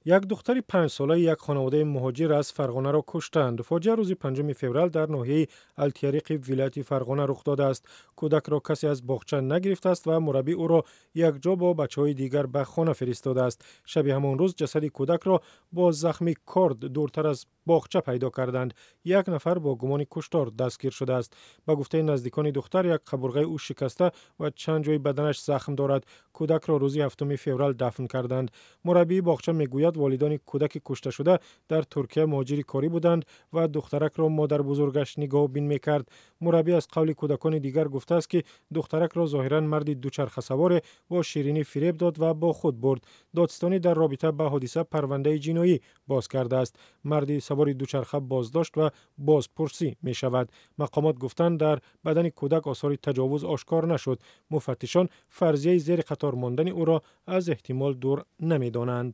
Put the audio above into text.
Як духтари 5-солаи як хонаводаи муҳоҷир аз Фарғонаро куштанд. Фоҷиа рӯзи 5 феврал дар ноҳияи Алтияриқи вилояти Фарғона рух додааст. Кӯдакро касе аз боғча нагирифтааст ва мураббӣ ӯро якҷо бо бачаҳои дигар ба хона фиристодааст. Шаби ҳамон рӯз ҷасади кӯдакро бо захми корд дуртар аз боғча пайдо карданд. Як нафар бо гумони куштор дастгир шудааст. Ба гуфтаи наздикони духтар, як қабурғаи ӯ шикаста ва чанд ҷои баданаш захм дорад. Кӯдакро рӯзи 7 феврал дафн карданд. Мураббии боғча мегӯяд, волидони кӯдаки кушташуда дар Туркия муҳоҷири корӣ буданд ва духтаракро модарбузургаш нигоҳубин мекард. Мураббӣ аз қавли кӯдакони дигар гуфтааст, ки духтаракро зоҳиран марди дучархасаворе бо ширинӣ фиреб дод ва бо худ бурд. Додситонӣ дар робита ба ҳодиса парвандаи ҷиноӣ боз кардааст. Марди савори дучарха боздошт ва бозпурсӣ мешавад. Мақомот гуфтанд, дар бадани кӯдак осори таҷовуз ошкор нашуд. Муфаттишон фарзияи зери қатор мондани ӯро аз эҳтимол дур намедонанд.